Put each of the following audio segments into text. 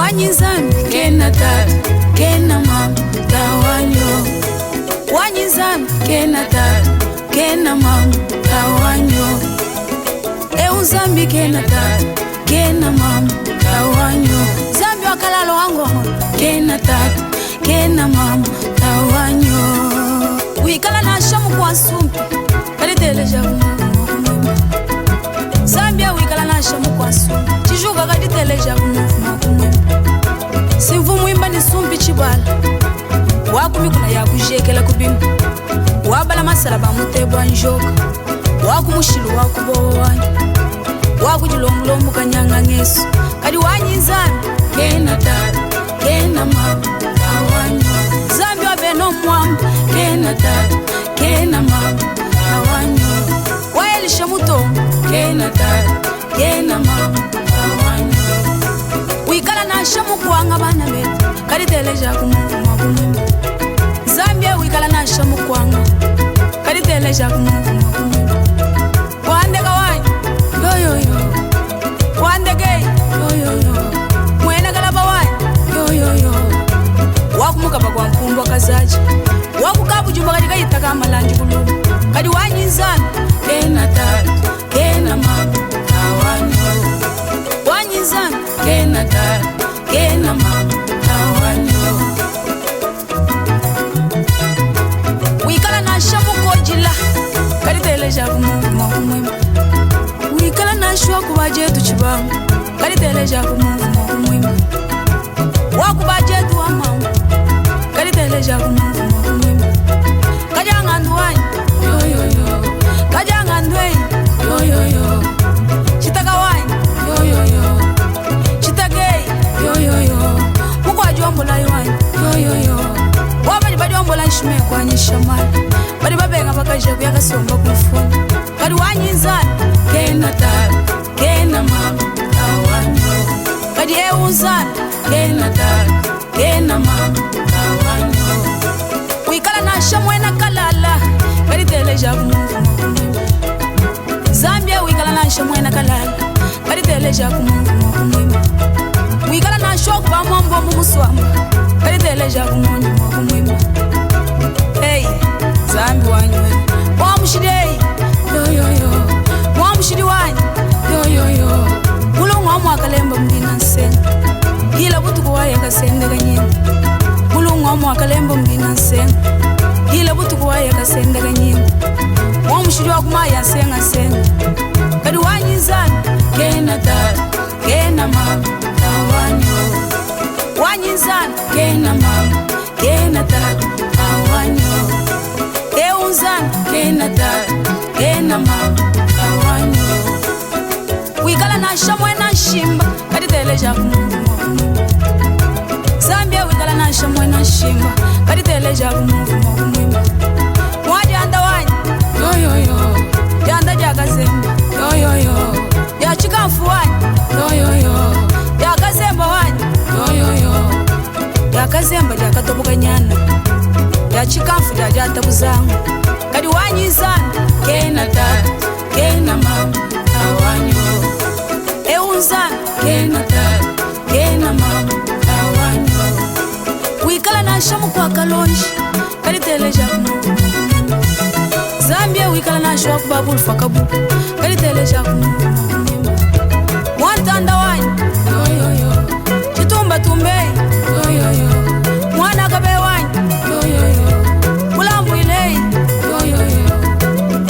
Wanyi Nzambi kena tata kena mama tawanyo. Wanyi Nzambi kena tata kena mama tawanyo. Eu Nzambi kena tata kena mama tawanyo. Nzambi wakalalo wangongo kena tata kena mama tawanyo. Wikala na shamu kwa nsumpi kaliteleja kumwimba. Zambia wikala na shamu kwa nsumpi chijuka kaliteleja kumwimba. Simvumwimba ni sumpi chibala wakumikuna yakujekela kubima wabala masala bamutebwa njoka wakumushilu wakubowa wanyu wakujilombolombo kanyanga ngesu kadi wanyi Nzambi kena tata kena mama awanyu Nzambi wabeno mwamba kena tata kena mama awanyu waelisha mutombo kena tata kena mama awanyu wikala nasha mukwanga bana betu kaliteleja kumuvuma kumwimba Zambia wikala nasha mukwanga kaliteleja kumuvuma kumwimba wandeka wanyu yoyoyo wandeke yoyoyo mwene kalaba wanyu yoyoyo wakumukaba kwa mpumbwa kazaji wakukabujumba kadi kayitaka amalanji kulubu kadi wanyinzana kena tata kena mama awanyu wanyinzana kena tata kena mama awanyu wikala nasha mukojila kaliteleja kumuvuma kumwima wikala nashwa kuba jetu chibangu kaliteleja kumuvuma kumwima wakuba jetu wa mama kaliteleja kumuvuma kumwima kajangandu wanyu yoyoyo kajangandu ei yoyoyo chitaka wanyu yoyoyo chitakei yoyoyo mukwajombola wanyu yoyoyo wabali bajombola nshime kwanyisha mali bali babenga bakaja kuyakasomba kumfuna kali wanyinzana kena tata kena mama awanyo kadi eunzana kena tata kena mama awanyo wikala nasha mwena kalala kaliteleja kumuvuma kumwimba Zambia wikala nasha mwena kalala kaliteleja kumuvuma kumwimba wikala nasha okuba mwambo mumuswamba kaliteleja kumonyuma kumwimba Hey, Zambi wanyu mwamushidi yoyoyo mwamushidi wanyu yoyoyo mulungu wamwakalemba mlina nsenga hila butuku wayakasende kanyina mulungu wamwakalemba mlina nsenga hila butuku wayakasende kanyina mwamushidi wakumaya nsenga nsenga kadi wanyinzana kena tata kena mama awanyu wanyinzana kena mama kena tata awanyu eunzana kena tata kena mama awanyu wikala nasha mwena nshimba kaliteleja kumuvuma kumwimba Zambia wikala nasha mwena nshimba kaliteleja kumuvuma kumwimba mwajanda wanyu yoyoyo janda jakazemba yoyoyo yachikamfu wanyu yoyoyo yakazemba wanyu yoyoyo yakazemba jakatoboka nyana yachikamfu jajatabuzangu kadi wanyizana kena tata kena mama awanyu eunzana kena tata kena mama awanyu wikala nasha mukwakalonji kaliteleja kumuvuma Zambia wikala nasha wakubabulfa kabuku kaliteleja kumuvuma mwantanda wanyu yoyoyo chitumba tumbei yoyoyo mwana kabe wanyu yoyoyo mulambwilei yoyoyo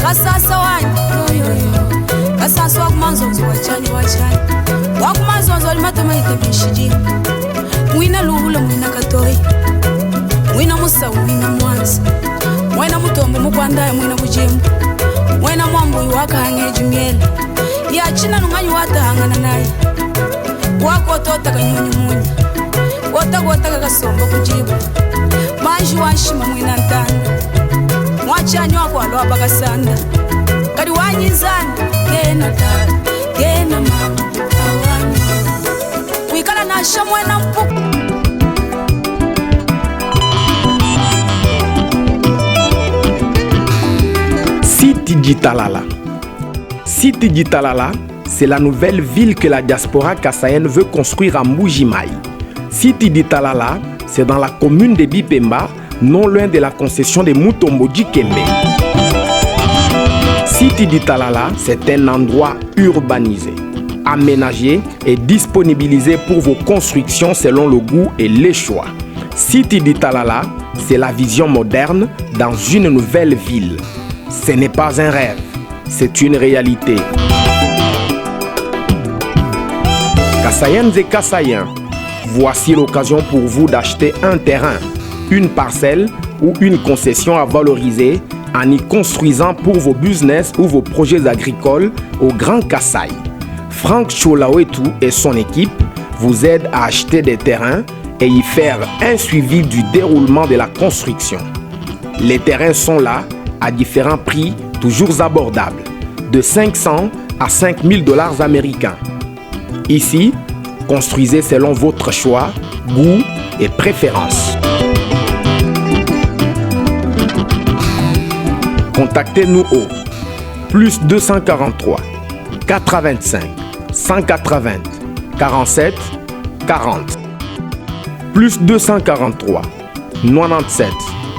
kasasa wanyu yoyoyo kasasa wakumanzonzo wachani wachani wakumanzonzo walimatamaita bishiji mwina luhula mwina katoi mwina musau mwina mwanza mwena mutombo mukwandaya mwina bujimbu mwena mwambuyi wakahanga ejimiela yachina nung'anyi watahangana naye wakotota kanyunyi munya wotakotaka kasomba kujibu manji wanshima mwina ntanda mwachanyi wakwalwa pakasanda kadi wanyinzana kena tata kena mama awanyu wikala nasha mwena mpuku Site Ditalala. Site Ditalala, c'est la nouvelle ville que la diaspora kassaïenne veut construire à Mbuji-Mayi. City Ditalala, c'est dans la commune de Bipemba, non loin de la concession de Mutombo Dikembe. City Ditalala, c'est un endroit urbanisé, aménagé et disponibilisé pour vos constructions selon le goût et les choix. City Ditalala, c'est la vision moderne dans une nouvelle ville. Ce n'est pas un rêve, c'est une réalité. Kassaïennes et Kassaïens, voici l'occasion pour vous d'acheter un terrain, une parcelle ou une concession à valoriser en y construisant pour vos business ou vos projets agricoles au Grand Kassai. Franck Cholawetu et son équipe vous aident à acheter des terrains et y faire un suivi du déroulement de la construction. Les terrains sont là à différents prix toujours abordables, de 500 à 5000 dollars américains. Ici, construisez selon votre choix, goût et préférence. Contactez-nous au plus 243 85 180 47 40 plus 243 97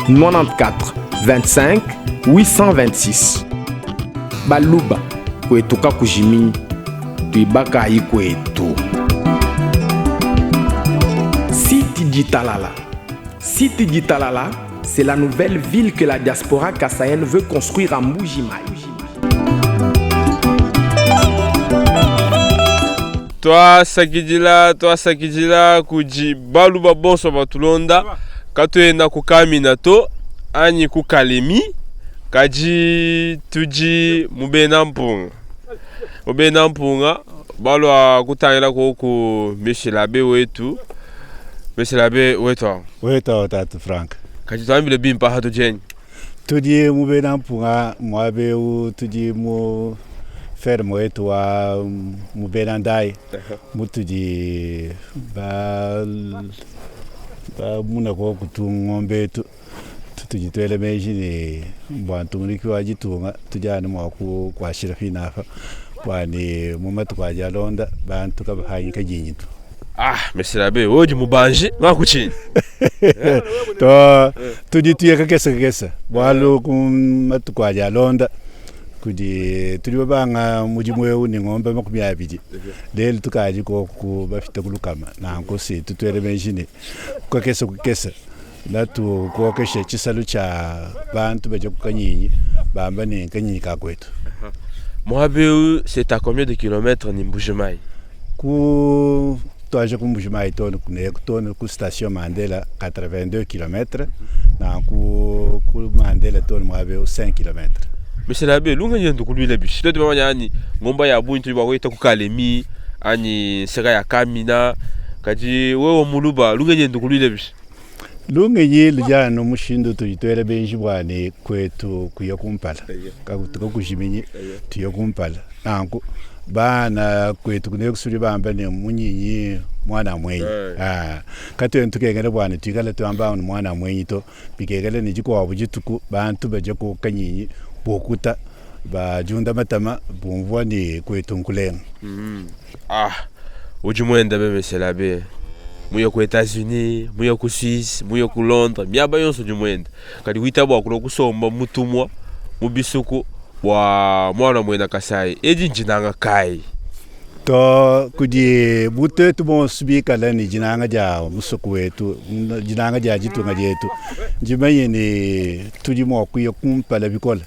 94 25 826 Baluba kwetu kakujiminyi tuibakayi kwetu. City Ditalala. City Ditalala, c'est la nouvelle ville que la diaspora kassaïenne veut construire à Mbujimayi. Tuasakidila, tuasakidila kudi baluba bonso batulonda katuena ku Kamina to anyi ku Kalemi kadi tudi mu bena mpunga mu bena mpunga balua kutangila koku Michel wetu Michel wetu awu. Wetu awu tatu Frank. Kadi tuambile bimpe aha tudienyi. Tudi mu bena mpunga muaba eu tudi mu ferme wetu wa mu bena ndayi mutudi ba bamuna koku tu ngombe etu tutudi tuela meji ne bua ntungunuki wa ditunga tudi anu mua kuashila pine apa bua ne mu matuku adi alonda bantu kabapangi kadinyi to. Ah, Monsieur l'abbé, wewe udi mubanji ngakutshinyi. To tudi tuya kakese kakese bualu ku matuku adi alonda kudi tudi babanga mudimu eu ne ngombe makumi abidi lelu tukadi koku bafite ku lukama nanku si tutuele meji ne kukakese kukese natukokeshe tshisalu tshia bantu badi ku kanyinyi bamba ne kanyinyi ka kuetu. Muaba eu c'est à combien de kilomètres ne Mbuji-Mayi? Ku tuaja ku Mbuji-Mayi too ne kuneku too ne ku station Mandela 82 kilomètres nanku ku Mandela too ne muaba eu 5 kilomètres. Monsieur l'abbé, lungenyi luende kuluila bishi? Tuetu bamanya anyi ngomba ya bungi tudi bua kuyita ku Kalemi anyi nseka ya Kamina, kadi wewe muluba lungenyi luende kuluila bishi? Lungenyi ludi anu mushindu utudi tuela benji bua ne kuetu kuya kumpala, kakujiminyi tuye kumpala. Nanku bana kuetu kuneku tudi bamba ne munyinyi muana muenyi. Katuena tukengela bua ne tuikale tuamba amu ne muana muenyi to, bikengela ne dikuabu dituku bantu badia ku kanyinyi bukuta badiunda matama bumvua ne kuetu nkulenga. Ah, udi muenda be monsieur l'abbé, muye ku Etats-Unis, muye ku Suisse, muye ku Londres, miaba yonso udi muenda. Kadi witaba bua kulua kusomba mutumua mu bisuku bua muana muena Kasai. Edi ndinanga kayi? To kudi bu tuetu bonso bikale ne dinanga dia musoko wetu, dinanga dia ditunga dietu, ndimanye ne tudi mua kuya kumpala bikole.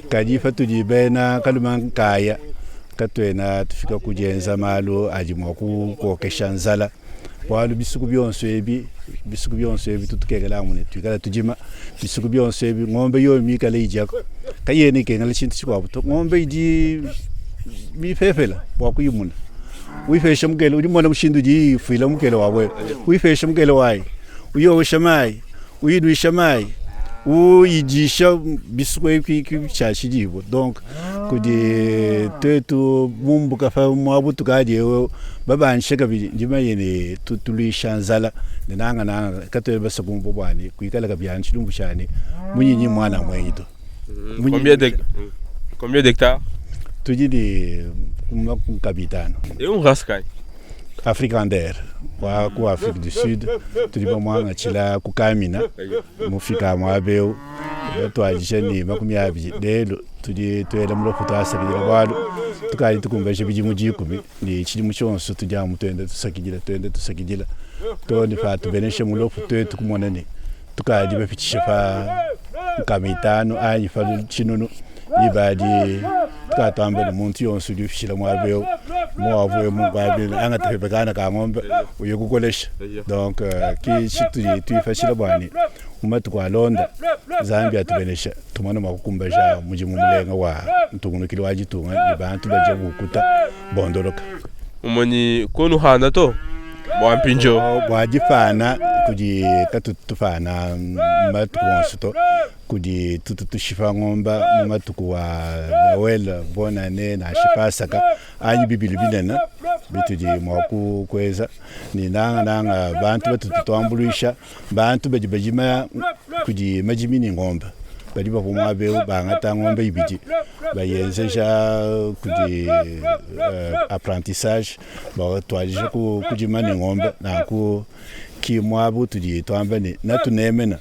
Kadi patudi bena kaluma nkaya, katuena tufika ku dienza malu adi mua kukokesha nzala, bualu bisuku bionso ebi, bisuku bionso ebi tutu tukengela amu ne tuikale tudima bisuku bionso ebi. Ngombe yoyo mikale idiaku kayena ikengela tshintu tshikuabu to. Ngombe idi mipepela bua kuyimuna, uyipesha mukele, udi mumona mushindu udi ifuila mukele wa wewe, uyipesha mukele wayi, uyowesha mayi, uyinuisha mayi, uyidisha bisuku ebi tshiashidibua. Donc kudi tuetu mumbuka pa muabu tukadi eu babandishe kabidi, ndimanye ne tutuluisha nzala ne nangananga katuena basue kumvua bua ne kuikala kabidi anu tshilumbu tshia ne munyinyi muana muenyi to. Combien de combien d'hectares? Tudi ne makumi bitanu. Eu nrasa kayi? Afrikander wa ku Afrique du Sud, tudi bamuangatshila ku Kamina, mufika muaba eu batuadija ne 20 lelu tudi tuela mulopo tuasakidila bualu tukadi tukumbaja bidimu 10 ne tshidimu tshionso tudi amu tuenda tusakidila tuenda tusakidila too ne patubenesha mulopo tuetu kumona ne tukadi bapitshisha pa 500 anyi pa 1000 ibadi tukatwamba ne muntu yonso udi ufishila muaba eu muwavue mukwabile angata pepe kana ka ng'ombe uye kukolesha. Donc ki tshitudi tuipatshila bua ne mu matuku alonda Nzambi atubenesha tumone mua kukumbaja mudimu mulenga wa ntungunukilu wa ditunga ne bantu badia bukuta bondoloka. Umonyi konuhana to bua mpindieu. Bua dipana kudi katutu tupana matuku onso to. Kudi tutu tushipa ngomba mu matuku a Noel, Bonane nansha Pasaka anyi bibilu binene bitudi mua kuenza, ne nangananga bantu batutu tuambuluisha mbantu badi badima kudi madimi ne ngombe. Badi bavua muaba eu bangata ngombe ibidi bayenzeja kudi apprentissage, batuadija kudima ne ngombe. Nanku ki muaba utudi tuamba ne, natunemena,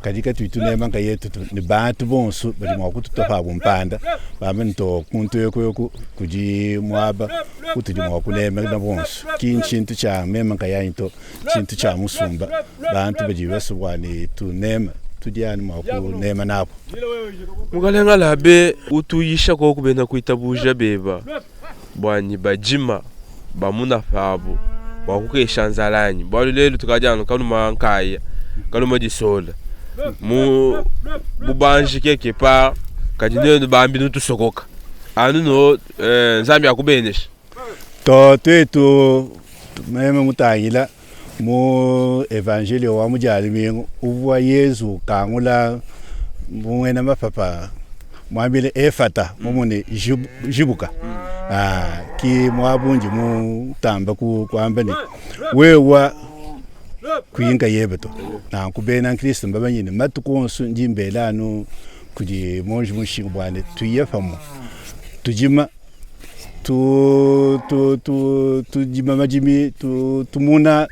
kadi katuyi tunema nkayetu to, ne bantu bonso badi mua kututua pabu mpanda, bambe ne, too, kuntu eku eku kudi muaba utudi mua kunemena bonso. Ki ntshintu tshia meme nkayanyi to, ntshintu tshia musumba, bantu badi basue bua ne tunema, tudi anu mua kunema nabu. Mukalenga Labe utuyisha koku bena kuitabuja beba bua ne badima bamuna pabu bua kukesha nzala anyi? Bualu lelu tukadi anu kanuma nkaya, kanuma disola mu bubanji quelque part, kadi nuenu bambi nutusokoka anu no Nzambi akubenesha. To tuetu meme mutangila mu evanjelio wa mu dia lumingu uvua Yezu ukangula muena mapapa muambile Efata mumune jibuka. Ki muaba undi mutamba kuamba ne wewa kuyi nkayebe to. Nanku bena nkristo mbamanye ne matuku onso ndi mbela anu kudi monji mushinga bua ne tuye pamue tudima tu, tu, tu, tudima madimi tu, tumuna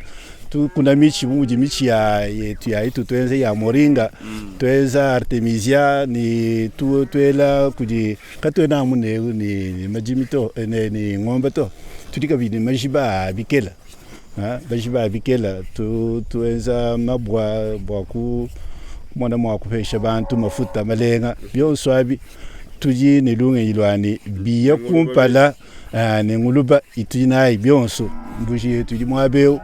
tukuna mitshi bu mudi mitshi ya yetu ya itu tuenza ya moringa tuenza artemisia ni tu, tuela kudi katuena amu ne, ne, ne madimi to ne, ne ngombe to tudi kabidi ne majiba a bikela ha, majiba a bikela tu, tuenza mabua bua kumona mua kupesha bantu mafuta malenga bionso abi tudi ne lungenyi lua ne biya kumpala ne nguluba itudi nayi bionso mbuji yetu idi muaba eu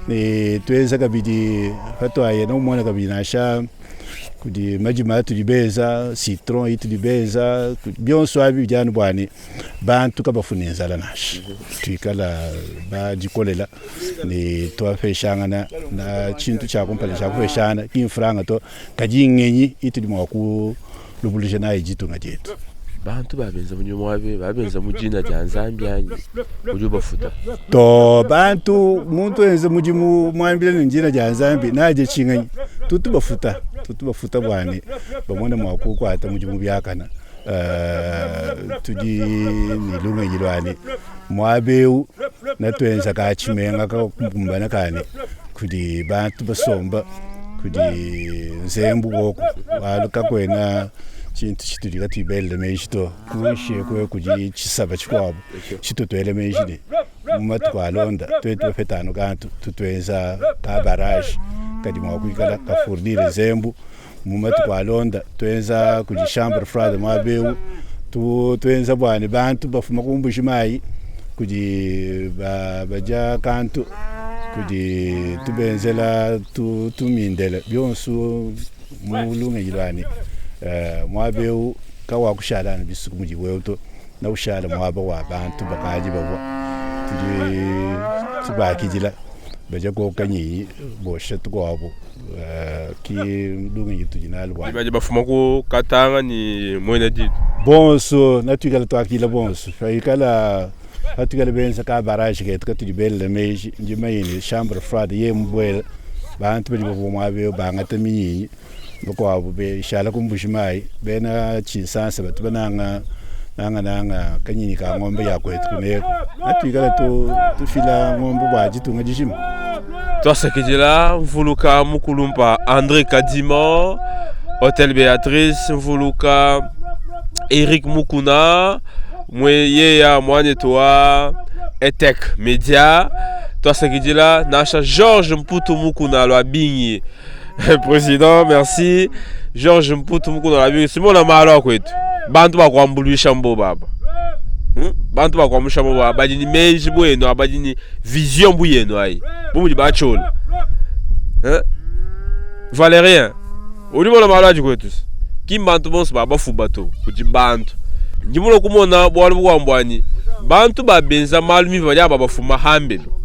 ne tuenza kabidi patuaye nomona kabidi nansha kudi madima atudi benza citron itudi benza bionso abi bidi anu bua ne bantu kabafuni nzala nansha tuikala badikolela ne tuapeshangana na tshintu tshia kumpala tshia kupeshangana ki mfranga to kadi ngenyi itudi mua kulubuluja nayi ditunga dietu. Bantu babenza mudimu wabe babenza mu dina dia Nzambi anyi udi ubafuta? To bantu muntu enze mudimu muambile ne dina dia Nzambi naje tshinganyi tutu bafuta tutu bafuta bua ne bamone mua kukuata mudimu biakana. Tudi ne lungenyi lua ne muaba eu natuenza ka tshimenga kakumbana ka ne kudi bantu basomba kudi nzembu koku bualu kakuena tshintu tshitudi katuyi belele meji to kuinshi eku kudi tshisaba tshikuabu tshitutuele meji ne mu matuku alonda tuetu bapeta anu kantu tutuenza ka barrage kadi mua kuikala ka fournir nzembu mu matuku alonda tuenza kudi chambre froide muaba eu tuenza bua ne bantu bafuma ku mbuji mayi kudi badia kantu kudi tubenzela tumindela bionso mu lungenyi lua ne muaba eu kawakushala anu bisuku mudibu eu to naushala muaba wa bantu bakadi bavua tudi tubakidila badia koka nyinyi bosha tukuabu ki lungenyi tudi nalu bua badi bafuma ku Katanga ni Mwene Ditu bonso natuikala tuakila bonso paikala patuikala benza ka barrage ketu katudi belela meji ndi manye ne chambre froide ye mubuela bantu badi bavua muaba eu bangata minyinyi bakuabu beshala ku mbuji mayi bena tshinsansa batu bananga Nangananga kanyinyi ka ngombe ya kwetu kuneku, natuikala tufila ngombe bua ditunga dijima. Tuasakidila mvuluka mukulumpa Andre Kadima, Hotel Beatrice, mvuluka Eric Mukuna, mwe yeya mwanetu wa Etec Media. Tuasakidila nansha Georges Mputu Mukuna lwa Bingi. President, merci. Georges Mputu Mukuna lwa Bingi. Simona malu akwetu. Bantu bakuambuluisha mbo baba. Bantu bakuambuluisha mbo baba. Badi ni meji bwenu, badi ni vision bwenu ayi. Bumudi bachola. Hein? Valérien, uli bona malu aji kwetu. Ki bantu bonso baba fubato kuti bantu. Ndimulo kumona bwalu bwambwani. Bantu babenza malu miva badi aba bafuma hambelo.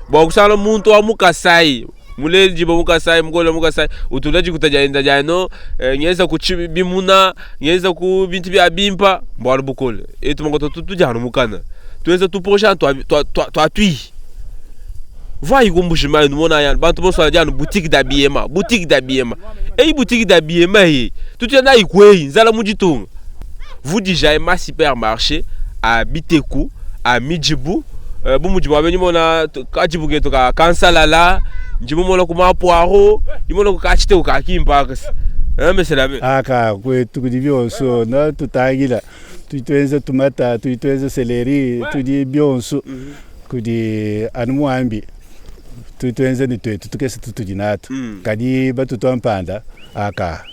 Bwa kusala muntu wa mukasai. Muleli jibo mukasai, mugole mukasai, utula jikuta jaenda jaino, ngeza ku bimuna, ngeza ku bintu bya bimpa, bwalu bukole. Etu mongoto tutu jano mukana. Tuweza tu projet twa twa twa tui. Vai kumbushima inu mona ya bantu bonso jano boutique d'habillement, boutique d'habillement. Ei boutique d'habillement yi. Tutu na ikwei nzala mujitunga. Vous déjà ma supermarché à Biteku, à Mijibu, bu mujibu abenyi mona kajibu getu ka kansalala, njibu mona kuma poiro, njibu mona ka chite ka kimpa kasi. Hein, mais c'est la même. Aka kwetu kudi byonso na tutangila. Tuitwenza tumata, tuitwenza celery, tudi byonso. Kudi anu muambi. Tuitwenza ni twetu tukese tutudi natu. Kadi batutu mpanda aka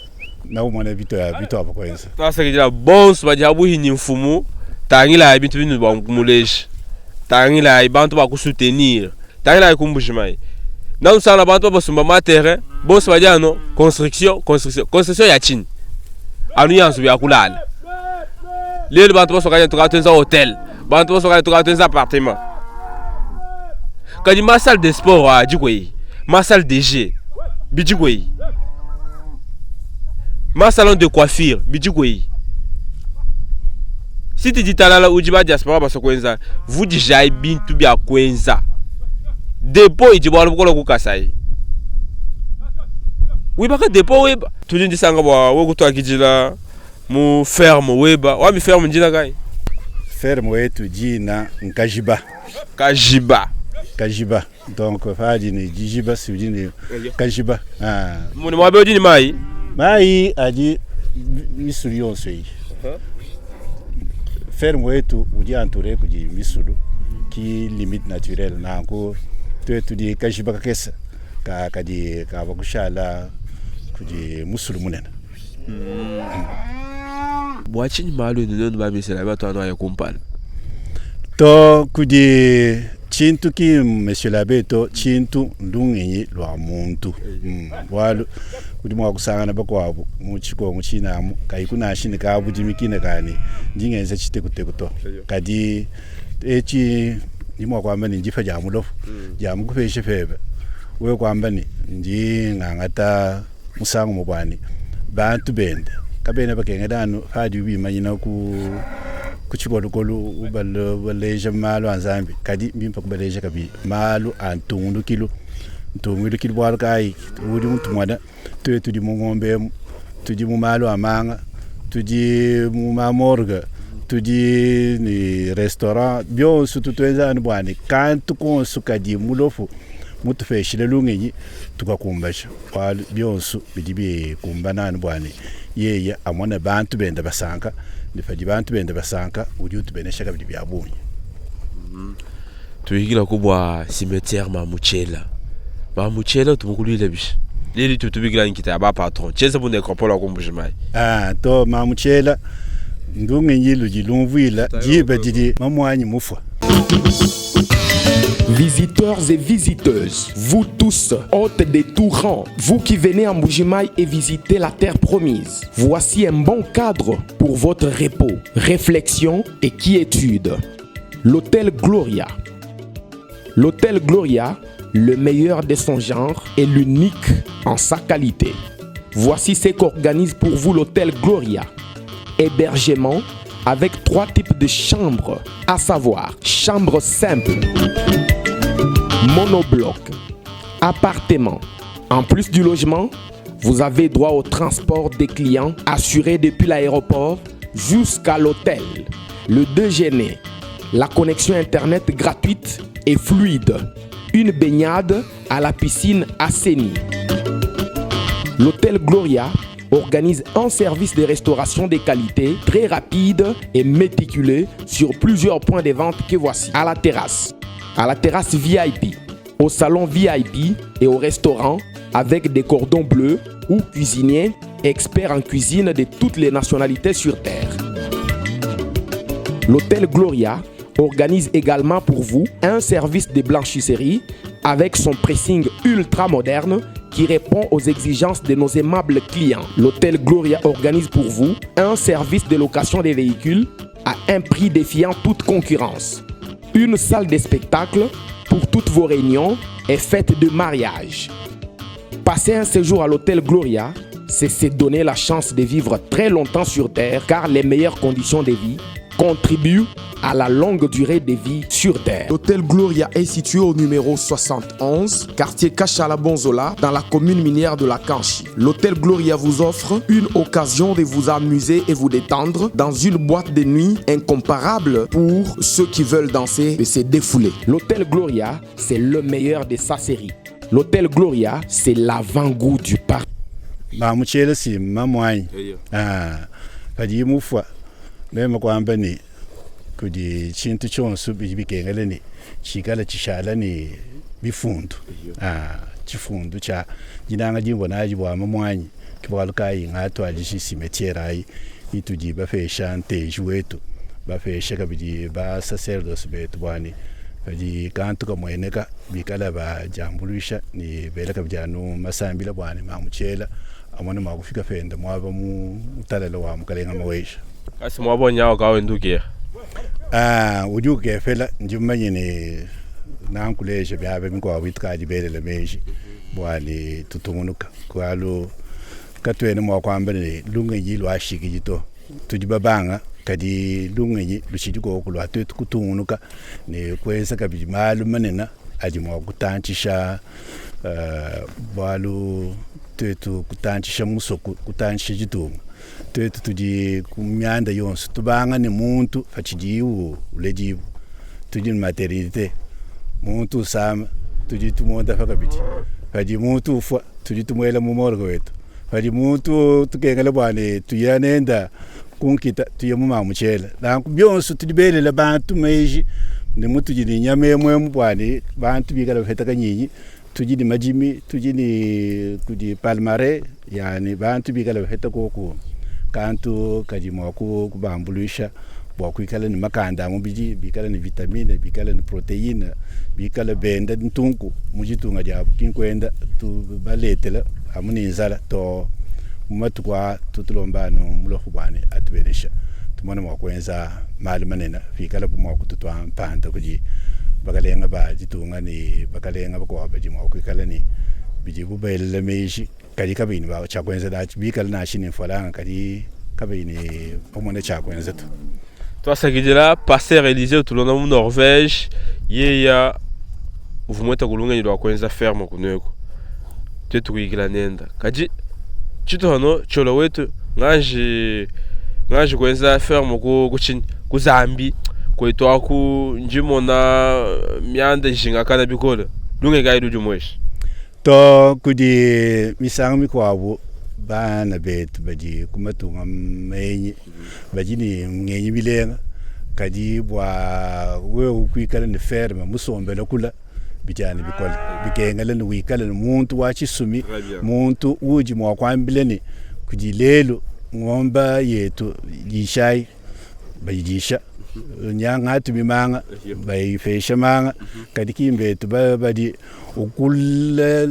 na umona bito ya bito apo kwenza. Twasakidila bonso badi abuhini mfumu tangila bintu binu bwa kumuleja. Tangila bantu ba kusoutenir. Tangila kumbushimai. Na usala bantu basumba ma terrain, bonso badi ano construction, construction, construction ya chini. Anu yanzu ya kulala. Lelo bantu basoka tukatwenza hotel. Bantu basoka tukatwenza appartement. Kadi ma salle de sport a jikwei. Ma salle de jeu bijikwei. Ma salon de coiffure bijikwei. Si tu dis talala ujiba diaspora baso kwenza, vous dijai bintu bya kwenza. Dépôt ijiba wala ku Kasai. Wibaka dépôt weba. Tudi ndisanga bwa wokutwa kijila mu ferme weba. Wa mi ferme njina kai? Ferme wetu jina Nkajiba. Kajiba. Kajiba. Donc fadi ni jijiba si ni Kajiba. Ah. Muni mwabe odi ni mai? Mai aji misulu yonso yi. Ferme wetu udi entouré kudi misulu ki limite naturelle nanku twetu di Kajiba kakesa ka kadi ka bakushala kudi musulu munene. Bwa chini malu ni nonu ba misela ba to ya kumpala. To kudi chintu ki monsieur l'abbé to chintu ndungenyi lwa muntu. Bwalu kudi mwa kusangana bakwabo mu chikongo chinamu kai kuna shini ka budimikine kani ndingenze chitekuteku to. Kadi echi ndi mwa kwamba ni njifa ja mulofu ja mukupeshe febe. We kwamba ni ndi ngangata musango mubwani bantu bende kabene bakengedano fadi bimanyina ku kuchikolukolu ubalo baleja malu anzambi kadi mbimpa kubaleja kabi malu antungulukilu ntungulukilu bwalu kai udi muntu mwana tuye tudi mu ngombe tudi mu malu amanga tudi mu mamorgue tudi ni restaurant byonso tutwenza anu bwani kantu konso kadi mulofu mutufeshile lungenyi tukakumbasha bwalu byonso bidi bikumbana anu bwani yeye amona bantu benda basanka ndifadi bantu benda basanka udi utubenesha kabidi bya bungi. Tuhikila kubwa cimetière Mamuchela. Mamuchela tumukulile bishi. Leli tutubikila nkita ba patron. Cheza bu necropole akumbujimai. Ah to Mamuchela ndungenyi ludi lumvuila jiba didi mamwanyi mufwa. Visiteurs et visiteuses, vous tous, hôtes de tout rang, vous qui venez en Mbujimayi et visitez la terre promise, voici un bon cadre pour votre repos, réflexion et quiétude. L'Hôtel Gloria. L'Hôtel Gloria, le meilleur de son genre et l'unique en sa qualité. Voici ce qu'organise pour vous l'Hôtel Gloria. Hébergement avec 3 types de chambres, à savoir chambre simple, monobloc, appartement. En plus du logement, vous avez droit au transport des clients assuré depuis l'aéroport jusqu'à l'hôtel, le déjeuner, la connexion internet gratuite et fluide, une baignade à la piscine assainie. L'hôtel Gloria organise un service de restauration de qualité très rapide et méticuleux sur plusieurs points de vente que voici. À la terrasse, à la terrasse VIP, au salon VIP et au restaurant avec des cordons bleus ou cuisiniers experts en cuisine de toutes les nationalités sur Terre. L'hôtel Gloria organise également pour vous un service de blanchisserie avec son pressing ultra moderne qui répond aux exigences de nos aimables clients. L'hôtel Gloria organise pour vous un service de location des véhicules à un prix défiant toute concurrence. Une salle de spectacle pour toutes vos réunions et fêtes de mariage. Passer un séjour à l'hôtel Gloria, c'est se donner la chance de vivre très longtemps sur Terre car les meilleures conditions de vie contribuent à la longue durée de vie sur Terre. L'hôtel Gloria est situé au numéro 71, quartier Kachala Bonzola, dans la commune minière de la Kanchi. L'hôtel Gloria vous offre une occasion de vous amuser et vous détendre dans une boîte de nuit incomparable pour ceux qui veulent danser et se défouler. L'hôtel Gloria, c'est le meilleur de sa série. L'hôtel Gloria, c'est l'avant-goût du parc. Mamu tshiela si mamuanyi ah, padi mufua meme kuamba ne kudi tshintu tshionso bidi bikengela ne tshikala tshishala ne bifundu ah, tshifundu tshia dinanga dimvua nadi bua mamuanyi ke bualu kayi ngatuadiji cimetiere ayi itudi bapesha nteji wetu bapesha kabidi ba sacerdoce betu bua ne padi kantu kamueneka bikala badiambuluisha ne bela kabidi anu masambila bua ne mamu tshiela amone mua kufika pende muaba mutalala wa mukalenga Maweja. Kasi muaba wanyi kawendukira. Ah, udi ukepela ndi mumanye ne nankuleja biaba mikuabu itukadi belela meji bua ne tutungunuka bualu katuena mua kuamba ne lungenyi luashikidi to tudi babanga kadi lungenyi lutshidi koku lua tuetu kutungunuka ne kuenza kabidi malu manene adi mua kutantshisha uh, bualu tuetu kutantshisha musoko kutantshisha ditunga tuetu tudi ku mianda yonso tubanga ne muntu patshidiye uledibua tudi ne maternité muntu usama tudi tumondapa kabidi padi muntu ufua tudi tumuela mu morgue wetu padi muntu tukengela bua ne tuya nenda kunkita tuye mu mamu tshiela nanku bionso tudi belela bantu meji ne mutudi ne nyama emu emu bua ne bantu bikala bapeta kanyinyi tudi ne madimi tudi ne kudi palmarin yani bantu bikala bapeta koku kantu kadi mua kubambuluisha bua kuikala ne makanda a mubidi bikala ne vitamine bikala ne proteine bikala benda ntunku mu ditunga diabu ki nkuenda tubaletela amu ne nzala to mu matuku aa tutulomba anu mulofu bua ne atubenesha tumone mua kuenza malu manene pikalabu mua kututua mpanda kudi bakalenga ba ditunga ne bakalenga bakuabu badi mua kuikala ne bidibu belela meji kadi kabayi ne tshia kuenza natshi bikala nashi ne mfranga kadi kabayi ne bamona tshia kuenza to. Tuasakidila Pasteur Elysee utulonda mu Norvège yeya uvua mueta ku lungenyi lua kuenza ferme kunueku tuetu kuyikila nenda kadi tshitu hano tshiolo wetu nganji nganji kuenza ferme ku kutshinyi ku Zambie kuetu aku ndi mona mianda ijingakana bikole lungenyi kayi ludi mueshi. To kudi misangu mikuabu bana betu badi ku matunga menyi badi ne ngenyi milenga kadi bua wewe kuikala ne ferme musombele kula bidi anu bikole bikengela ne wikale ne muntu wa tshisumi muntu udi mua kuambila ne kudi lelu ngomba yetu dishayi bayidisha nyanga manga bayipesha manga kadi kimbetu badi ukula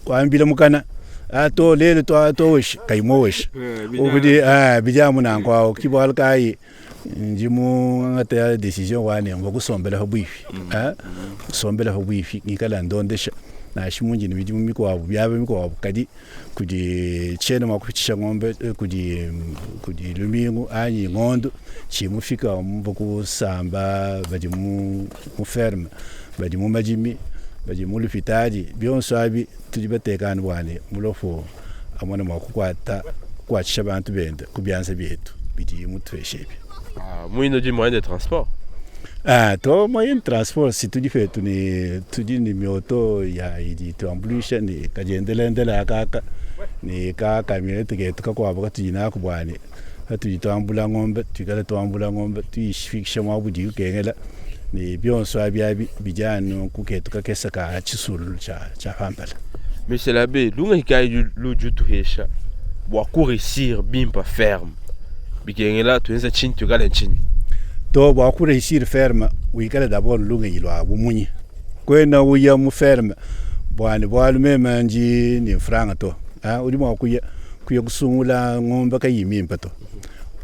kuambila mukana to lelu to toweshi kayimoweshi ukudi bidi amu nanku awu ke bualu kayi ndi mungata decision wa ne ngwa kusombela pabuipi kusombela pabuipi ngikala ndondesha nansha mundi ne midimu mikuabu biaba mikuabu kadi kudi tshiena mua kupitshisha ngombe kudi kudi lumingu anyi ngondo tshimufika mva kusamba badi mu mu ferme badi mu madimi badi mu lupitadi bionso abi tudi batekana bua ne mulofu amone mua kukuata kukuatshisha bantu bende ku bianza bietu. bidiye mutupeshe ebi. Ah, muine udi moyen de transport. Ah, to moyen de transport si tudi petu ne tudi ne mioto ya idi ituambuluisha ne kadiendelendele akaka ne ka kamionete ketu kakuabu katudi naku bua ne patudi tuambula ngombe tuikale tuambula ngombe tuyifikisha muaba udi ukengela ne bionso abi abi bidi anu ku ketu kakese ka tshisululu tshia tshia pampala. Monsieur l'abbé, lungenyi kayi ludi utuhesha bua ku reussir bimpa ferme? Bikengela tuenza tshinyi, tuikale ntshinyi? To bua ku reussir ferme wikale d'abord ne lungenyi lua bumunyi. Kuena uya mu ferme bua ne bualu meme ndi ne mfranga to. Ha, udi mua kuya kuya kusungula ngombe kayiyi mimpe to.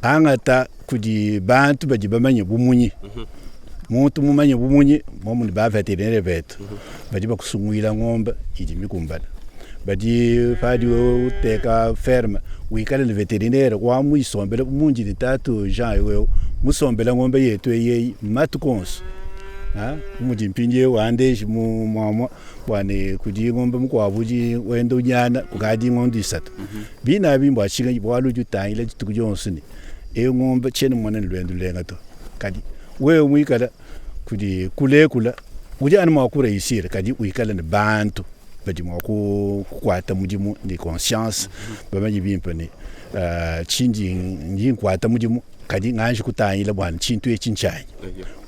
Angata kudi bantu badi bamanye bumunyi. Muntu mumanye bumunyi momu ne ba veterinaire betu badi bakusunguila ngombe idi mikumbane. Badi padi wewe uteka ferme wikale ne veterinaire wa muyisombele mundi ne tatu Jean eu musombela ngombe yetu eyi eyi matuku onso. Bu mudi mpindieu andeji mu muamua bua ne kudi ngombe mukuabu udi wenda unyana kukadi ngondo isatu. Bine abi mbua tshinganyi? Bualu udi utangila dituku dionso ne eu ngombe tshiena mumone ne luendu lulenga to. Kadi wewe muikale kudi kulekula udi anu mua ku reussir kadi wikale ne bantu badi mua kukuata mudimu ne conscience bamanye bimpe ne tshindi ndi nkuata mudimu kadi nganji kutangila bua tshintu etshi ntshianyi.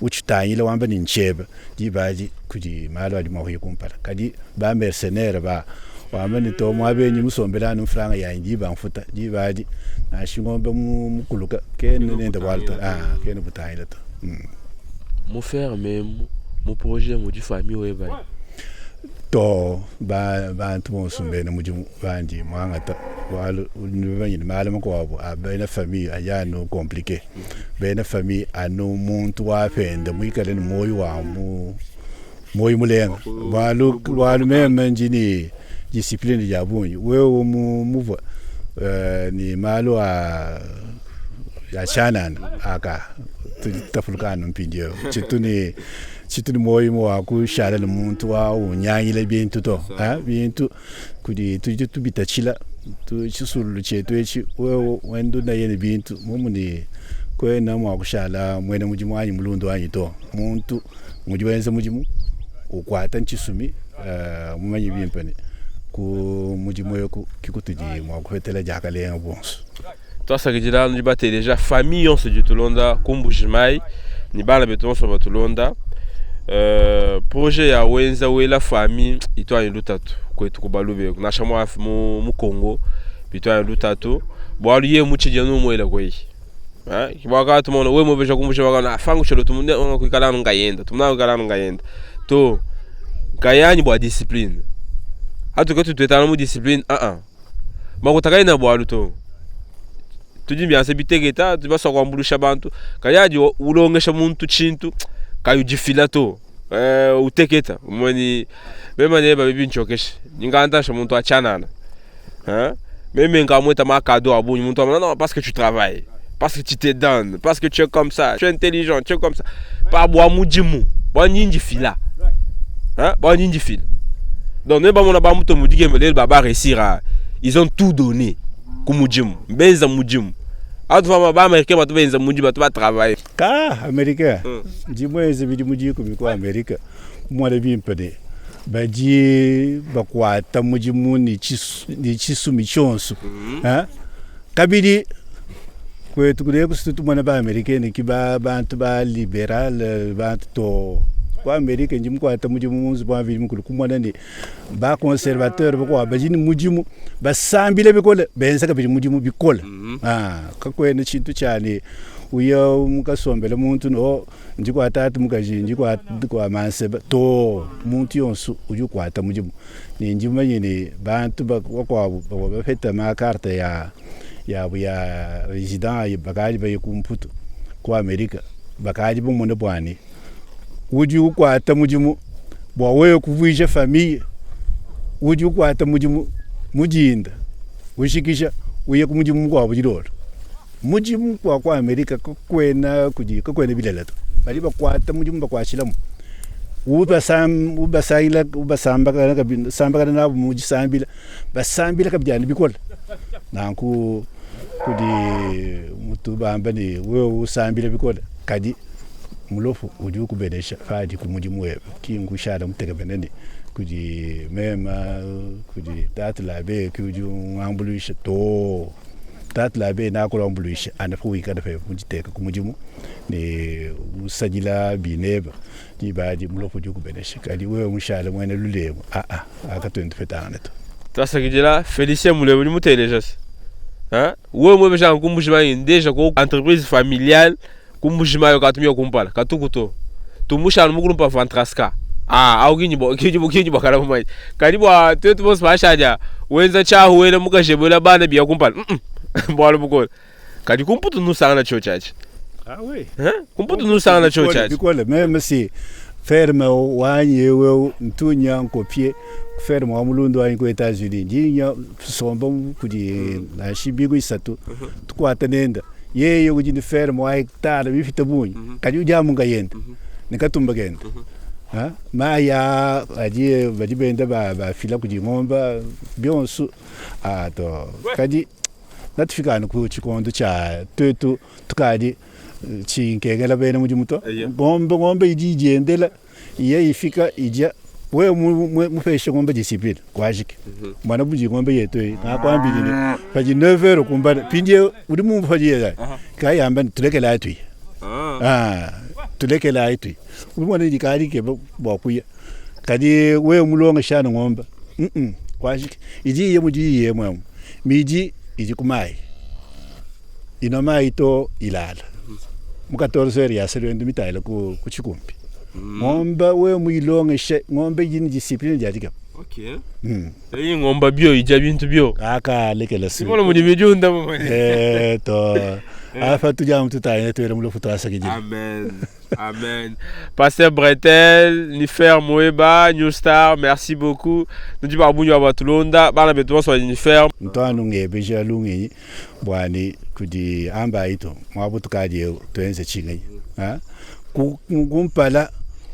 Utshitangila wamba ne ntshiebe, diba adi kudi malu adi mua kuya kumpala. Kadi ba mercenaire ba wamba ne to muaba eyi musombele anu mfranga yanyi diba mfuta, diba adi nansha ngombe mukuluka kena nende bualu to, ah, kena butangila to. Mu ferme emu mu projet mudi famille weba anyi? Too, ba bantu bonso mbena mudimu bandi muangata bualu nudi bamanye ne malu makuabu a bena famille adi anu complique. Bena famille anu muntu wa pende muikale ne muoyo wa mu muoyo mulenga bualu bualu meme ndi ne discipline dia bungi wewe mu muvua ne malu a a tshianana aka tudi tutapuluka anu mpindieu tshitu ne tshitu ne muoyo wa kushala ne muntu wa unyangila bintu to bintu kudi tudi tubitatshila tshisululu tshietu etshi wewe wenda unaye ne bintu muomu ne kuena mua kushala muena mudimu anyi mulunda wanyi to muntu ngudi wenza mudimu ukuata tshisumi mumanye bimpe ne ku mudimu eku ke kutudi mua kupetela diakalenga buonso. Tuasakidila nudi bateleja famille yonso idi tulonda ku Mbujimayi ne bana betu bonso batulonda. Projet ya wenza wela famille itu anyi lutatu kwetu ku Balube nansha mu, mu Congo bitu anyi lutatu bualu ye mutshidi anu umuela kweyi bwaka tumona we mubesha kumbusha baka afangu shelo tumune kuikala anu ngayenda tumuna kuikala anu ngayenda to nkayanyi bua discipline atuke tutuetana mu discipline a a makuta kaena bualu to tudi bianza biteketa tudi basua kuambuluisha bantu kadi adi ulongesha muntu tshintu kayi udifila to uteketa umweni meme ne babi bintshiokeshe ningantasha muntu wa tshianana meme nkamueta ma cadeau a bungi muntu non parce que tu travailles parce que tu te donnes parce que tu es comme ça tu es intelligent tu es comme ça pa bua mudimu bua ndifila bua ndifila donc ne bamona ba mutu mudikembe lelu ba réussir ils ont tout donné ku mudimu benza mudimu atu ba américain batu benza mudimu batu ba travailler ka americain ndi muenze bidimu dikumi ku amerika mumone bimpe ne badi bakuata mudimu ne tshisumi tshionso kabidi kwetu kuneku situ tumona ba americain ki ba bantu ba liberal bantu to ku amerika ndi mukuata mudimu mu nzubu wa mvidi mukulu kumona ne ba conservateur bakuabu badi ne mudimu basambila bikole benza kabidi mudimu bikole kakuena tshintu tshia ne uya mukasombela muntu no ndi kua tatu mukaji ndi kua kua manseba to muntu yonso udi ukuata mudimu ne ndi mumanye ne bantu bakuabu bavua bapeta ma carte ya yabu ya resident bakadi baye ku Mputu ku Amerika bakadi bamone bua ne udi ukuata mudimu bua wewe kuvuija famille udi ukuata mudimu mu dinda ujikija uye ku mudimu mukuabu dilolo. Mudimu wa ku Amerika kakuena kudi kakuena bilele to badi bakuata mudimu bakuatshilamu ubasangila ubasambakana nabu mu disambila basambila kabidi anu bikole nanku. Kudi mutu bamba ne wewe usambila bikole, kadi mulofu udi ukubenesha padi ku mudimu webe, ki nkushala mutekemene ne kudi mema kudi tatu Labe ke udi ungambuluisha to. Tatu Labe nakuambuluisha anu pa wikala pebe muditeka ku mudimu ne usadila bineba, diba adi mulofu udi ukubenesha. Kadi wewe mushale muena lulengu, aa akatuena tupetangana to. Tuasakidila Felicien Mulebo udi muteleja se hein wewe muebeja nku Mbujimayi ndeja ko entreprise familiale ku Mbujimayi katumia kumpala katuku to tumusha anu mukulumpa Vantraska ah au kinyi bo kinyi bo kinyi bakala mumanye kadi bua tuetu bonso bashadia wenza tshiahu wela mukaji wela bana biya kumpala bualu bukole kadi kumputu nusangana tshio tshiatshi. Ah oui. Hein? Kumputu nusangana tshio Bikole, tshiatshi. bikole meme si ferme wanyi ewu ntunya nkopie ferme wa mulundu wanyi ku Etats-Unis ndinya somba kudi nansha bingu isatu tukuata nenda yeye udi ne ferme wa hectare bifita bungi kadi udi amu nkayende ne katumba kende. Ha? Mayi aa adi badi benda bafila kudi ngomba bionso ah, to kadi natufika anu ku tshikondo tshia tuetu tukadi tshinkengela bena mudimu to. Ngombe ngombe idi idiendela iye ifika idia wewe mupeshe ngombe discipline kwajiki mwana budi ngombe yetu eyi ngakuambili ne padi 9 heures kumbana pindie udi mumvu padi kayamba tulekelayi tuye. Ah, tulekelayi tuye udi mwana idi kadi keba bua kuya kadi wewe mulongesha anu ngombe kwajiki idi iye mudi iye mwemu midi idi ku mayi ino mayi to ilala mu 14 heures ya selwendu mitayila ku tshikumbi. Ngombe wewe muilongeshe ngombe idi ne discipline dia dikema. Okay. Eyi ngomba bio ija bintu bio. Aka lekela si. Simono mudi midiunda mu. Eh to. Afa tuja mututaye tuele mulofu twasakidila. Amen. Amen. Pasteur Bretel, Nifer Moeba, New Star, merci beaucoup. Nudi babunyi ba batulonda, bana betu bonso badi Nifer. Ntwanu ngebeja lungenyi bwani kudi amba itu mwabutukadi eu tuenze tshingenyi. Ha? Kumpala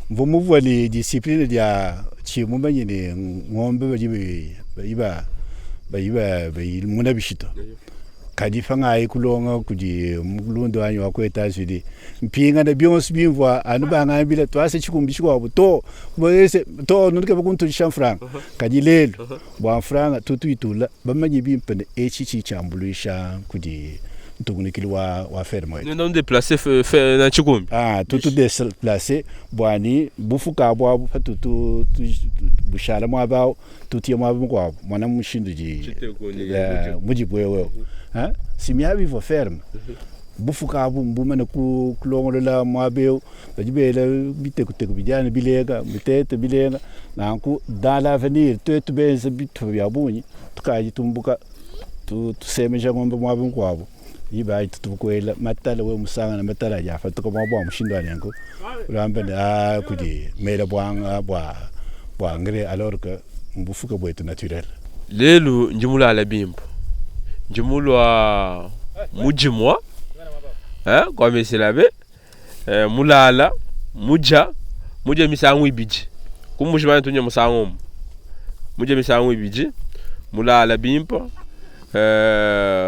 mvua muvua ne discipline dia tshimumanye ne ngombe badi baiba baiba bayimuna bishito. Kadi pangayi kulonga kudi mulundu wanyi wa ku Etats-Unis mpingana bionso bimvua anu bangambila twase tshikumbi tshikuabu to boyese to nudike bakuntulisha mfranga. Kadi lelu bua mfranga tutuitula bamanye bimpe ne etshi tshi tshiambuluisha kudi ntungunukilu wa ferme wetu. Nenda déplacer na tshikumbi. Ah, tutu déplacer bwani bufuka bwabu patutu bushala mwaba tutie mwaba mukwabo mwana mushindu ji mujibwe wewe. Ha? Simia bivo ferme. Bufuka abu mbumane ku kulongolola mwabeo badi bela bitekuteku bijana bilenga bitete bilenga nanku dans l'avenir tuetu benze bitu bya bunyi tukaji tumbuka tusemeja ngombe mwaba mukwabo iba tutukwela matala we musanga na matala ya fatuka mwabo mushindu anyango ulamba na kudi mela bwanga bwa bwa ngre alors que mbufuka bwetu naturel. Lelu njimula ala bimpo njimulwa mujimwa hein kwa mesilabe mulala muja muja misangu ibiji kumushimanya tunya musangu muja misangu ibiji mulala bimpo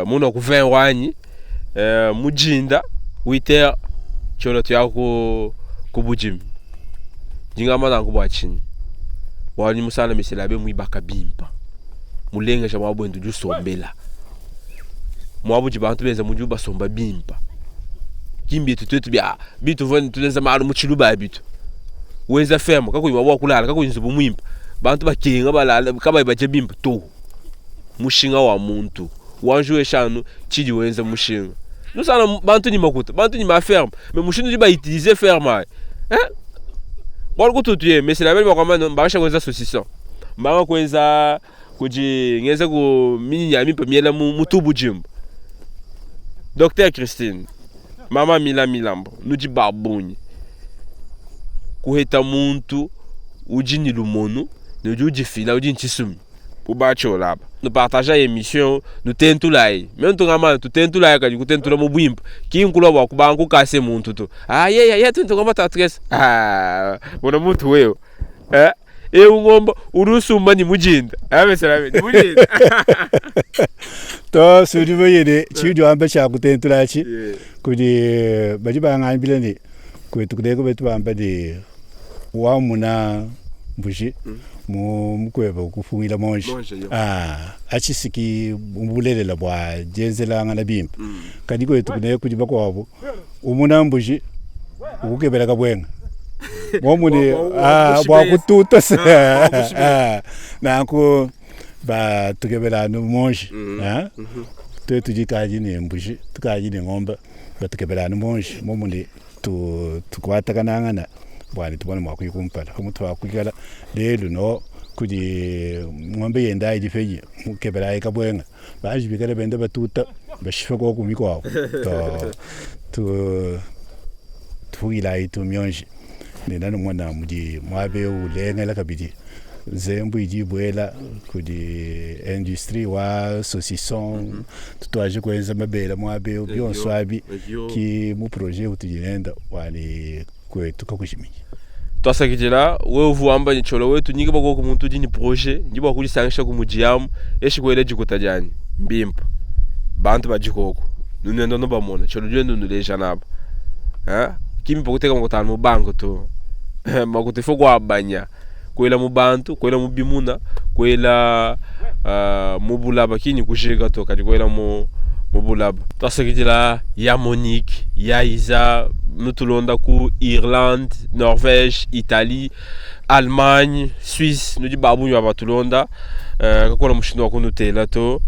muno ku 20 wanyi mujinda 8h cholo tuya ku kubujimi jingama na kubwa chini wani musana mesilabe muibaka bimpa mulengesha mwabwendu jusombela mwabuji bantu benza muju basomba bimpa kimbi tutetu bya bitu voni tulenza malu muchiluba bitu wenza ferme kakuyiwa wakulala kakuyinzubu mwimpa bantu bakenga balala kabayi baje bimpa to mushinga wa muntu wanju eshanu chidi wenza mushinga nusana bantu ni makuta bantu ni ma ferme mais mushindu ba utiliser ferme hein bwana kututuye mais c'est la belle bakwa mbasha kwenza saucisson mbanga kwenza kuji ngeza ku minya mimpa miela mutubu jimbo. Docteur Christine Mama Mila Milambo nudi babunyi kuheta muntu uji ni lumonu nudi ujifila uji nchisumi ubacholaba nous partageons émission nous tentulai mais ntungama tutentulai kadi kutentula mu bwimpa kinkula bwa kubangu kase muntu to ah ye ye tentungama tatrese ah bona muntu wewe eh Eu ngomba udi usumba ni mujinda. Abe ni mujinda. To sudi bayene tshiudi wamba tshia kutentula atshi kudi badi bangambila ne kwetu kudeko betu bamba ne wamuna mbuji mu mukweba kufungila monji. Ah, atshisiki bulelela bua dienzelangana bimpe. Kadi kwetu kune kudi bakuabu umuna mbuji ukukebela kabwenga momuni bua kututa se. Nanku batukebela anu monji. Twetu tudikaji ne mbuji tukaji ne ngombe batukebela anu monji momuni tukuatakanangana bua tubone mua kuya kumpala pamutu pa kuikala lelu no kudi ngombe yenda idi penyi mukebela kabwenga baji bikale benda batuta bashifa koku mikuabu to tu tufukilayi tumyonji nena numona mudi muabe ulengela kabidi nzembu idi ibuela kudi industrie wa saucisson tutwaje kuenza mabela muabe bionso abi ki mu projet utudi nenda wani kwetu kakujiminyi. Twasakidila wewe uvuamba ni cholo wetu nyingi bakoko muntu udi ni projet ndi bua kudisangisha ku mudiamu eshi kuela dikuta dianyi mbimpa bantu badikoko nunenda nubamona cholo dienda nuleja nabo kimpa kuteka makutano mu banko to. Makuta ifo kuabanya kuela mu bantu kuela mu bimuna kuela mu bulaba kini kushika to kadi kuela mu mu bulaba. Twasakidila ya Monique ya Isa nutulonda ku Irlande, Norvège, Italie, Allemagne, Suisse nudi babunyi batulonda kakola mushindu wa kunutela to.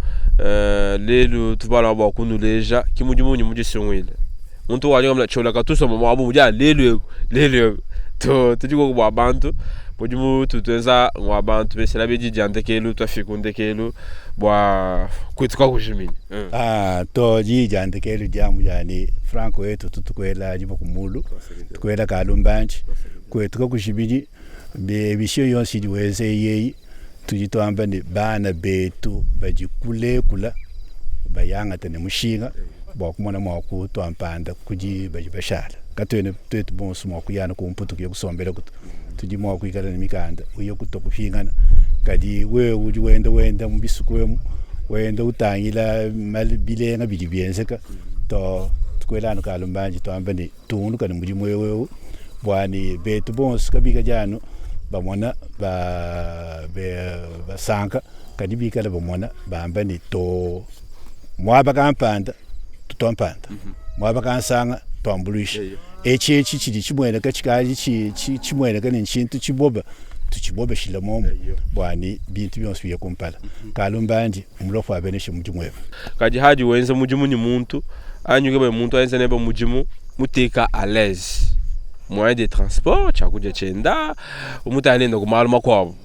Lelu tubala bua kunuleja ki mudimu unyi mudisungwile muntu wanyonga chola katusoma mwabu mudia lelu lelu to tudi ko bua bantu mudimu tutuenza ngwa bantu besela bedi dia ndekelu twafika ndekelu bua kwetuka kujimini. Ah, to di dia ndekelu dia mujani Franco wetu tutukwela dibo kumulu tukwela kalumbanji kwetuka kujimini be bisho yonsi diweze yeyi tudi twamba ne bana betu badi kulekula bayangata ne mushinga bua kumona mua kutwampanda kudi badi bashala katwene twetu bonso mua kuyana kumputu kuya kusombela kutu tudi mua kuikala ne mikanda uye kuto kupingana kadi wewe udi wenda wenda mu bisuku emu wenda utangila bilenga bidi bienzeka to tukwelanu kalumbanji twamba ne tungunuka ne mudimu wewewu bwani betu bonso kabika janu bamona ba basanka kadi bikala bamona bamba ne to mwaba kampanda tutompanda mwaba kansanga twambulisha echi echi chidi chimweneka chikali chimweneka ni nchintu chiboba tuchibobeshile momo bwani bintu byonse biye kumpala. Kalumbandi umulofu abeneshe mudimu webe kadi hadi wenza mudimu ni muntu anyuke ba muntu ayenza neba mudimu muteka à l'aise. Moyen de transport chakudia chenda umutu alenda ku malu makuabu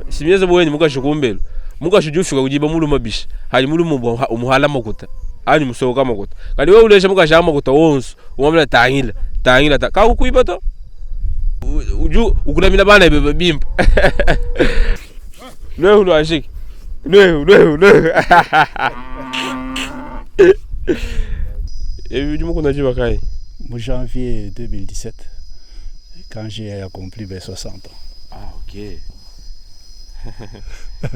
simyeza bweni mukashi kumbelu mukashi udi ufika kudiba muluma bishi hadi muluma umuhala makuta anyi musoka makuta kadi wewe ulesha mukashi makuta wonso umwambila tangila tangila ta kakukuiba to uju ukulamila bana bebe bimpa lwehu lwashiki lwehu lwehu lwehu ebi udi mukuna jiba kai. Mu janvier 2017 quand j'ai accompli mes 60 ans. Ah, ok.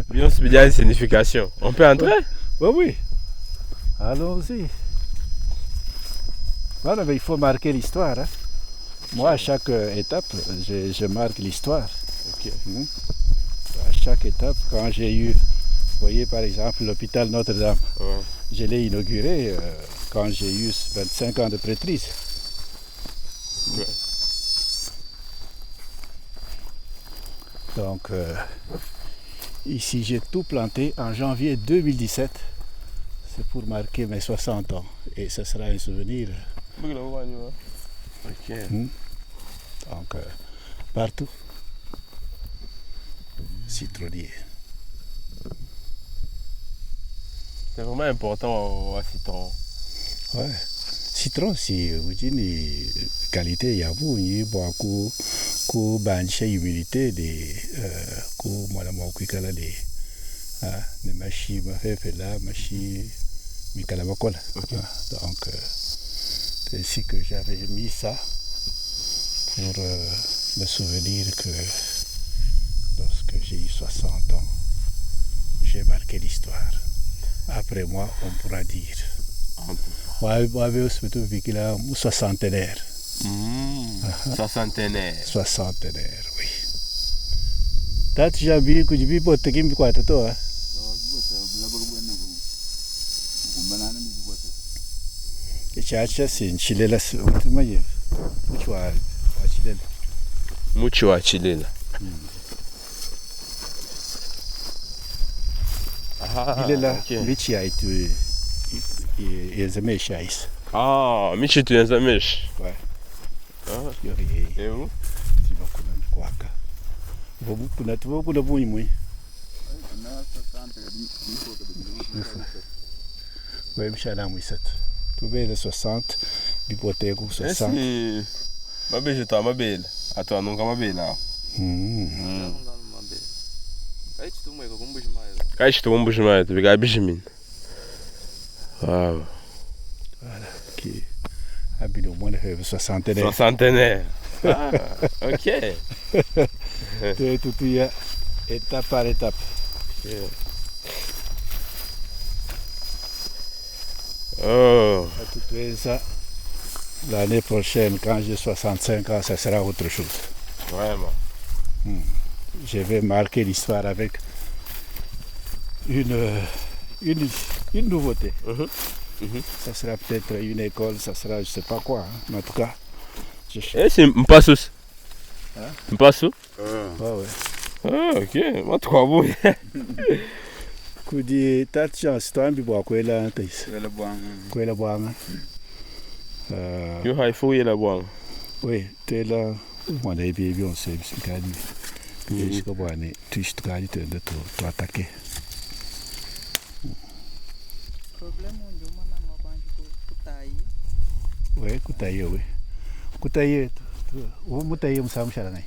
Bien, c'est bien une signification. On peut entrer? Oui, oui. Allons-y. Voilà, mais il faut marquer l'histoire. Hein. Moi, à chaque étape, je marque l'histoire. Okay. À chaque étape, quand j'ai eu, vous voyez par exemple l'hôpital Notre-Dame, ouais. Je l'ai inauguré quand j'ai eu 25 ans de prêtrise. Ouais. Donc, ici, j'ai tout planté en janvier 2017. C'est pour marquer mes 60 ans. Et ce sera un souvenir. Ok. Donc, partout. Citronnier. C'est vraiment important au citron. Ouais. Citron, si vous dites une qualité, il y a vous, il y a beaucoup ku bandisha humidité de ku mwana mwa kuikala de ne mashi mafefela mashi mikala makola. Okay. Donc c'est ainsi que j'avais mis ça pour me souvenir que J'ai eu 60 ans. J'ai marqué l'histoire. Après moi, on pourra dire. Wave soixantenaire. Soixantenaire. Soixantenaire, oui. Tati jambi kujibibote kimbikwata to. Chacha sinchilela utumaye. Muchi wa chilela. Muchi wa chilela. Bilela michi yaitu yenza meshi aisa. Ah, michi tu yenza meshi. Ouais. Ah. Yo Eu? Tibakuna kwaka. Vobukuna tubokuna bunyi mwi. We mshala mwisatu. Tubele 60 bipoteko 60. Esse mabejo tá mabele. Atua nunca mabele. Kai chitumbu jimayo tubika bishimin. Wow. Voilà. Qui habite au moins de soixantenaire. Soixantenaire. Ah, ok. Tout étape par étape. Okay. Oh. Ça, l'année prochaine, quand j'ai 65 ans, ça sera autre chose. Vraiment. Je vais marquer l'histoire avec une nouveauté. Ça sera peut-être une école, ça sera je ne sais pas quoi. Hein. Mais en tout cas, je... Esse mpasso? Hein? Mpasso? Ah ouais. Ah, ok. Moi, trois bouts. Kudi tati chance twambi bwa kwela ntaisi. Kwela bwanga. Kwela bwanga. Yo hai fu yela bwanga. Oui, tela mwana ebi ebi onse bisikali. Bishika bwane tuishtukali twende tu tuatake. Problema onde uma na kwanji kutayi. Oui, kutayi we. Kutayi mutayi musamushala naye.